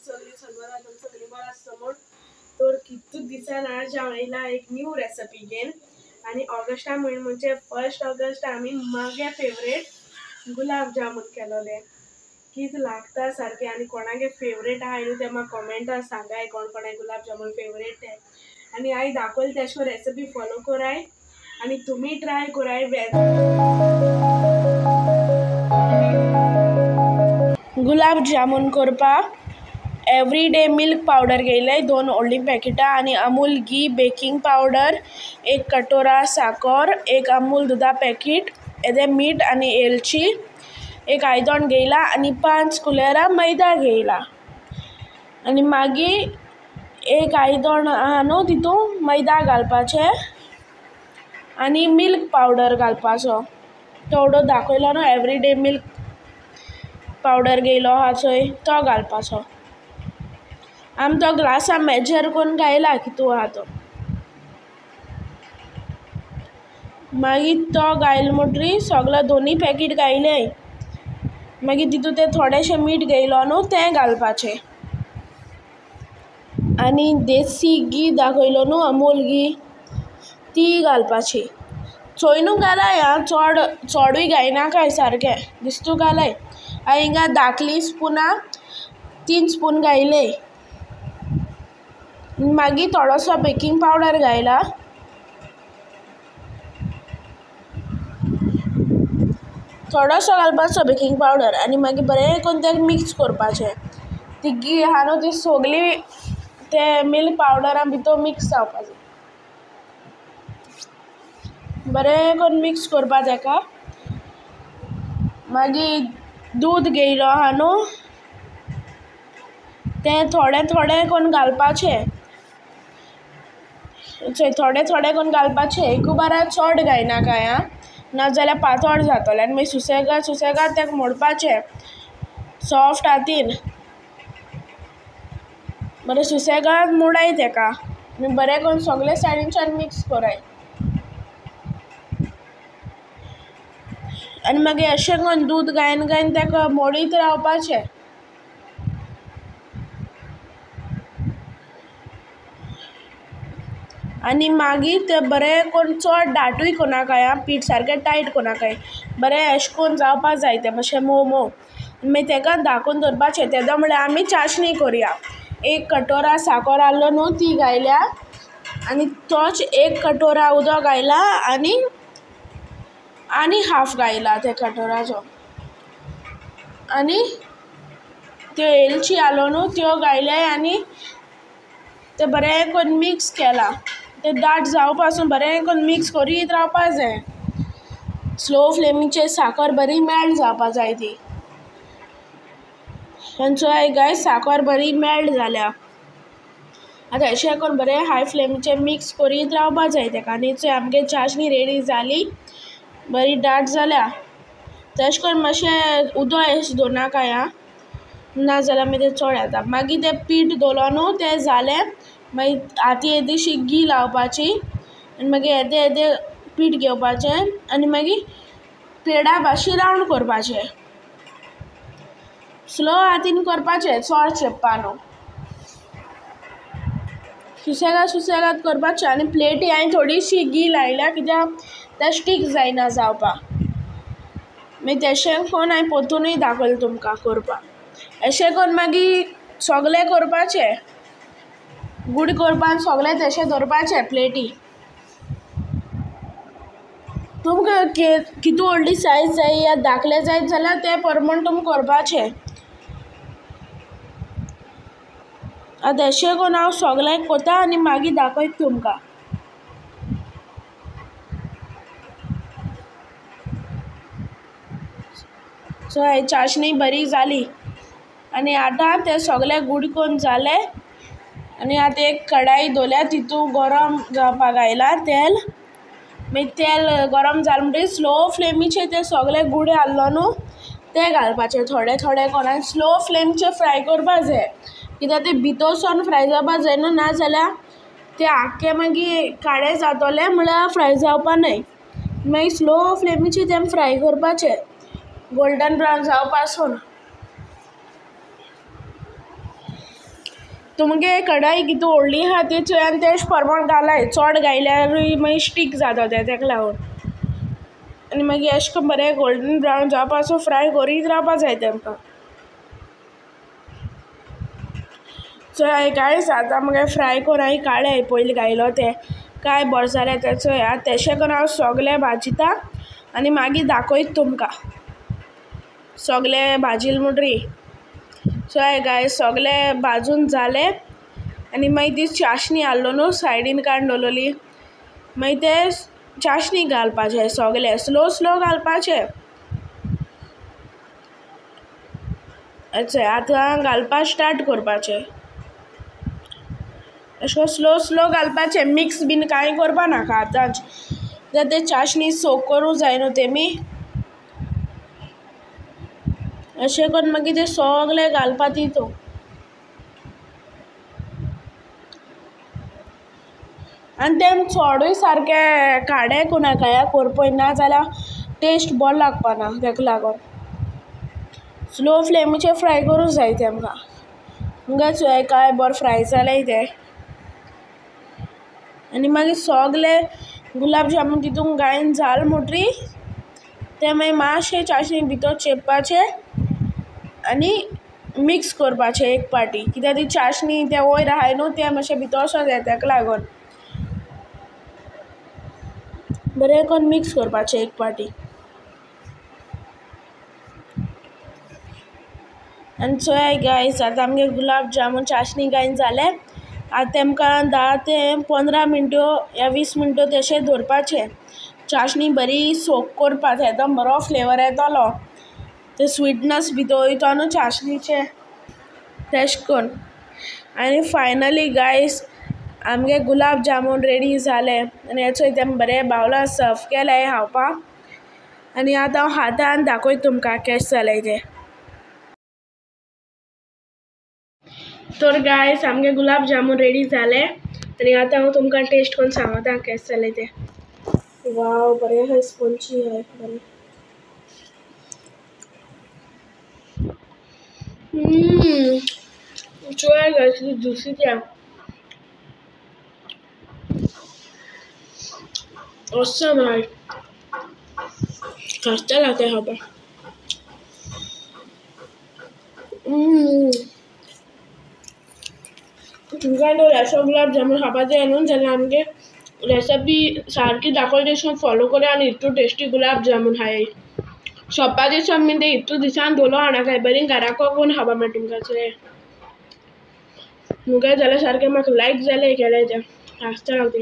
सगळी सगळं तुम सगळी बरं आसता म्हूण. तर कितू दिसान आज हांव येयला एक न्यू रेसिपी घेवन आनी ऑगस्टा म्हयनो म्हणजे 1 ऑगस्ट आमी म्हागे फेवरेट गुलाब जामून केलोले. कित लागता सारकें आनी कोणागे फेवरेट आहा न्हू तें म्हाका कॉमेंटान सांगाय कोण कोणाक गुलाब जामून फेवरेट तें. आनी हांवें दाखयलें तेश रेसिपी फॉलो कराय आनी तुमी ट्राय कराय. गुलाब जामून करपाक एवरीडे मिल्क पावडर घेयले 2 व्हडलीं पॅकेटां आनी अमूल घी बेकींग पावडर 1 कटोरा साकर 1 अमूल दुदा पॅकेट येदें मीठ आनी एलची 1 आयदोण घेयला आनी 5 कुलेरां मैदा घेयला. आनी मागीर 1 आयदोण आहा न्हू तितून मैदा घालपाचें आनी मिल्क पावडर घालपाचो. तो दाखयलो न्हू एवरीडे मिल्क पावडर घेयलो आहा चोय तो घालपाचो. आमी तो ग्लासा मेजर करून घायला कितू आहा तो. मागीर तो घायल म्हणटरी सगळे 2 पॅकेट घायले. मागीर तितून तें थोडेशें मीठ घेयलो न्हू तें घालपाचें. आनी देसी घी दाखयलो न्हू अमूल घी ती घालपाची. चोयनू घालाय आं, चड चडूय घायनाकाय सारकें दिस्तू घालाय. हांवें हिंगा धाकली स्पुनां 3 स्पून घायले. मागीर थोडोसो बेकींग पावडर घायला. थोडोसो घालपाचो बेकींग पावडर आनी मागीर बरें करून तें मिक्स करपाचें. ती घी आहा न्हू ती सगळी ते मिल्क पावडरा भितर मिक्स जावपाचें. बरें करून मिक्स करपा तेका. मागीर दूद घेयलो आहा न्हू तें थोडें थोडें करून घालपाचें. थोडें थोडें करून घालपाचें, एकू बारा चड घायनाकाय आं, नाजाल्यार पातळ जातलें. आनी मागीर सुसेगाद सुसेगाद तेका मोडपाचें सॉफ्ट हातीन. बरें सुसेगाद मोडाय तेका आनी बरें करून सगळे सायडीनच्यान मिक्स कराय. आनी मागीर अशें करून दूद घायन घायन तेका मोडीत रावपाचें. आनी मागीर तें बरें करून चड दाटूय करनाकाय आं, पीठ सारकें टायट करनाकाय, बरें अशें करून जावपा जाय तें मातशें मोव मोव. मागीर तेका धाकून दवरपाचें. तेदो म्हळ्यार आमी चाशणी करया. 1 कटोरा साकर आहलो न्हू ती घायल्या आनी तोच 1 कटोरा उदक घायला आनी आनी हाफ घायला त्या कटोराचो. आनी त्यो एलची आहलो न्हू त्यो घायले आनी तें बरें करून मिक्स केलां. तें दाट जावपासून बरें करून मिक्स करीत रावपा जाय. स्लो फ्लेमीचेर साकर बरी मेल्ट जावपा जाय ती. आनी चोय गायस साकर बरी मेल्ट जाल्या. आतां अशें करून बरें हाय फ्लेमीचेर मिक्स करीत रावपा जाय तेका. आनी चोय आमगे चाशणी रेडी जाली, बरी दाट जाल्या. तशें करून मातशें उदक अशें दवरनाकाय आं, नाजाल्यार मागीर तें चड येता. मागीर तें पीठ दवरलो न्हू तें जालें. मागीर हाती येदीशी घी लावपाची आनी मागीर येदें येदें पीठ घेवपाचें आनी मागीर पेडा भाशेन रावंड करपाचें. स्लो हातीन करपाचें, चड चेपपा न्हू. सुसेगाद सुसेगाद करपाचें. आनी प्लेटी हांवें थोडीशी घी लायल्या कित्याक तें स्टीक जायना जावपाक. मागीर तेशें करून हांवें परतुनूय दाखयलें तुमकां करपाक. अशें करून मागीर सगळें करपाचें. गुड करपाक सगळें तशें दवरपाचें प्लेटी. तुमकां कितू व्हडली सायज जाय या धाकलें जाय जाल्यार तें परमाण तुमी करपाचें. आतां अशें करून हांव सगळें करता आनी मागीर दाखयता तुमकां. सो चाशणी बरी जाली आनी आतां तें सगळें गुड करून जालें. आनी आतां एक कढाई दवरल्या, तितू गरम जावपाक घायला तेल. मागीर तेल गरम जालें म्हणटकीर स्लो फ्लेमीचेर ते सगळे गुडे आहलो न्हू ते घालपाचे थोडे थोडे करून. आनी स्लो फ्लेमीचेर फ्राय करपा जाय कित्याक ते भितरसून फ्राय जावपा जाय न्हू, नाजाल्यार ते आख्खे मागीर काळे जातोले म्हळ्यार फ्राय जावपा न्हय. मागीर स्लो फ्लेमीचेर तें फ्राय करपाचें गोल्डन ब्रावन जावपासून. तुमगे कढाई कितू व्हडली आहा ती चोय आनी तेश प्रमाण घालाय. चोड घायल्यारूय मागीर स्टीक जाता तें तेका लागून. आनी मागीर एशें कोन्न बरें गोल्डन ब्रावन जावपासो फ्राय कोरीत रावपा जाय तेमकां. चोय गायस आतां मुगे फ्राय कोन्न हांवें काडल्याय पोयलीं घायलो तें काय बोर जालें तें चोय. आतां तेशें कोन्न हांव सोगलें भाजिता आनी मागीर दाखोयता तुमकां सोगलें भाजील मुटरी. चोय गायस सोगलें भाजून जालें आनी मागीर ती चाशणी आहलो न्हू सायडीन काडून दवरलोली मागीर ते चाशणी घालपाचें सोगलें स्लो स्लो घालपाचें. चोय आतां घालपा स्टार्ट कोरपाचें अशें स्लो स्लो घालपाचें मिक्स बीन कांय कोरपा नाका आतांच कित्याक ते चाशणी सोक करूं जाय न्हू तेमी. अशें कोन्न मागीर तें सोगलें घालपा तितून. आनी तें चोडूय सारकें काडे कोनाकाय कोरपोय ना जाल्यार टेस्ट बोरो लागपाना तेका लागोन स्लो फ्लेमीचेर फ्राय करूं जाय तेमकां. मुगे चोय काय बोर फ्राय जालें तें. आनी मागीर सोगले गुलाब जामून तितून घायन जाल मुटरी तें मागीर मातशें चाशणी भितर चेपपाचें आनी मिक्स कोरपाचें एक पाटी कित्याक ती चाशणी तें वयर आहाय न्हू तें मातशें भितर सो जाय तेका लागोन बरें कोन्न मिक्स कोरपाचें एक पाटी. आनी चोयाय गायस आतां आमगे गुलाब जामून चाशणी घायन जालें. आतां तेमकां 10 ते 15 मिनटो या 20 मिनटो तेशें दवरपाचें चाशणी बरी सोक कोरपा एकदम बरो फ्लेवर येतोलो ते स्वीटनस भितर वयतो न्हू चाशणीचें तेश कोन्न. आनी फायनली गायस आमगे गुलाब जामून रेडी जाले आनी हे चोय तेम बरें बावलां सर्व केलें खावपाक. आनी आतां हांव खाता आनी दाखोयता तुमकां केशें जालें तें. तर गायस आमगे गुलाब जामून रेडी जाले आनी आतां हांव तुमकां टेस्ट करून सांगता केशें जालें तें. वाव बरें आहाय स्पोंजी आहाय बरें. चोया गायस ज्युसी तें ऑसम आहाय खास्ता लागता खावपाक. तुमकां जर गुलाब जामून खावपा जाय न्हू जाल्यार आमगे रेसिपी सारकी दाखयली तशें फॉलो करा आनी इतू टेस्टी गुलाब जामून खायाय. शॉपा दिसान बीन ते इतू दिसान दवरलो हाडाकाय बरीं घराको कोण खावपा मेळटा तुमकां. चोय मुगे जाल्यार सारकें म्हाका लायक जालें केलें तें खास्ता लागता.